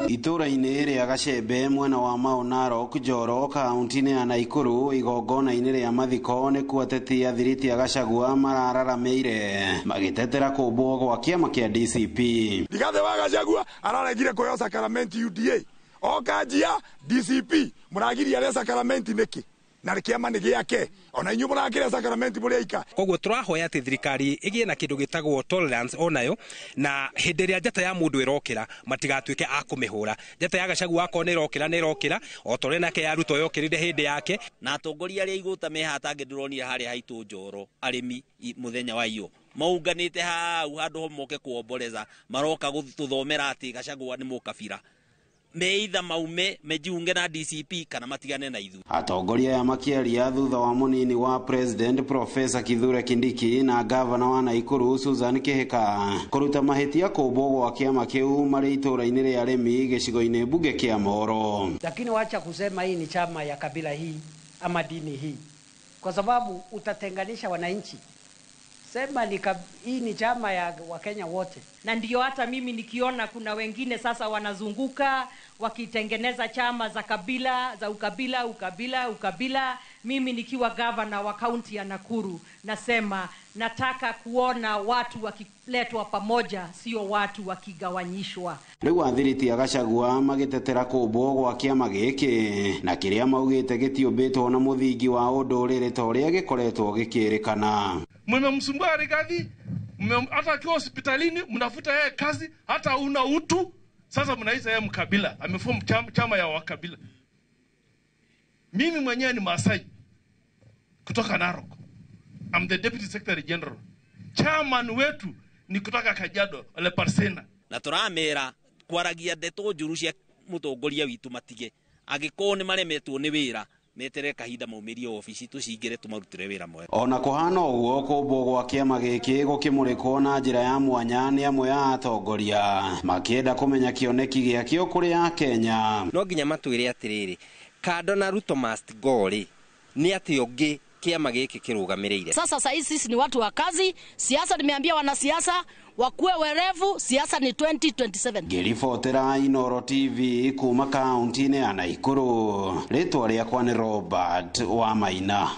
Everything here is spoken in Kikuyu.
Itũra-inĩ rĩa Gacembe mwena wa Mau Narok Njoro kaunti-inĩ ya Naikuru igongona-inĩ rĩa mathiko nĩkuo ateti a thiriti a Gachagua marararamĩire magĩtetera kũmbwo gwa kĩama kĩa DCP. Rigathi wa Gachagua araregire kuheo sacrament UDA okanjia DCP mũragiria arĩa sacrament nĩkĩ na kĩama nĩ gĩake ona inyuĩ mũrakĩrĩa sacrament mũrĩ aika. Koguo tũrahoya atĩ thirikari ĩgĩe na kĩndũ gĩtagwo tolerance onayo, na hĩndĩ ĩrĩa njata ya mũndũ ĩrokĩra matigatuĩke a kũmĩhũra. Njata ya Gachagua akorwo nĩ ĩrokĩra nĩ ĩrokĩra, o ta ũrĩa nake ya Ruto yokĩrire hĩndĩ yake. Na atongoria arĩa igũta mehata ndĩronire harĩa haitũ Njoro arĩmi mũthenya wa iyo maunganĩte hau handũ ho moke kuomboreza, maroka gũtũthomera atĩ Gachagua nĩ mũkabira. Meitha maume mejiunge na DCP kana matigane na ithuĩ. Atongoria aya makĩaria thutha wa mũnini wa President Professor Kithure Kindiki na gavana wa Naikuru Susan Kihika kũruta mahĩtia kũmbwo gwa kĩama kĩu marĩ itũra-inĩ rĩa arĩmi gĩcigo-inĩ mbunge kĩa Moro. Lakini wacha kusema hii ni chama ya kabila hii ama dini hii, kwa sababu utatenganisha wananchi. Sema ni hii ni chama ya Wakenya wote. Na ndio hata mimi nikiona kuna wengine sasa wanazunguka wakitengeneza chama za kabila, za ukabila, ukabila, ukabila. Mimi nikiwa governor wa kaunti ya Nakuru nasema nataka kuona watu wakiletwa pamoja, sio watu wakigawanyishwa. Rĩu athiriti a Gachagua magĩtetera kũmbwo gwa kĩama gĩkĩ na kĩrĩa maugĩte gĩtiũmbĩtwo na mũthingi wa ũndũrĩrĩ ta ũrĩa gĩkoretwo gĩkĩrĩkana. Mmemsumbua Rigathi, hata akiwa hospitalini mnafuta yeye kazi, hata una utu. Sasa mnaita yeye mkabila, ameform chama ya wakabila. Mimi mwenyewe ni Maasai kutoka Narok. I'm the Deputy Secretary General. Chairman wetu ni kutoka Kajiado, Ole Parsena. Na turamera kwaragia ndeto njuru cia mutongoria witu matige. Angĩkorwo nĩ maremetwo nĩ wĩra, metere kahinda maumirie ofici tucingire tumarutire wĩra mwega. Ona kũhana ũguo kũmbwo gwa kĩama gĩkĩ gũkĩmũrĩkwo na njĩra ya mwanya nĩ amwe a atongoria makĩenda kũmenya kĩoneki gĩakĩo kũrĩ Akenya. No nginya matwĩre atĩrĩrĩ, kando na Ruto must go rĩ, nĩ atĩ ũngĩ kĩama gĩkĩ kĩrũgamĩrĩire. Sasa saa hizi sisi ni watu wa kazi, siasa nimeambia wanasiasa wakuwe werevu, siasa ni 2027. Ngĩribotera Inooro TV kuma kaunti-inĩ ya Naikuru, rĩtwa rĩakwa nĩ Robert Wamaina.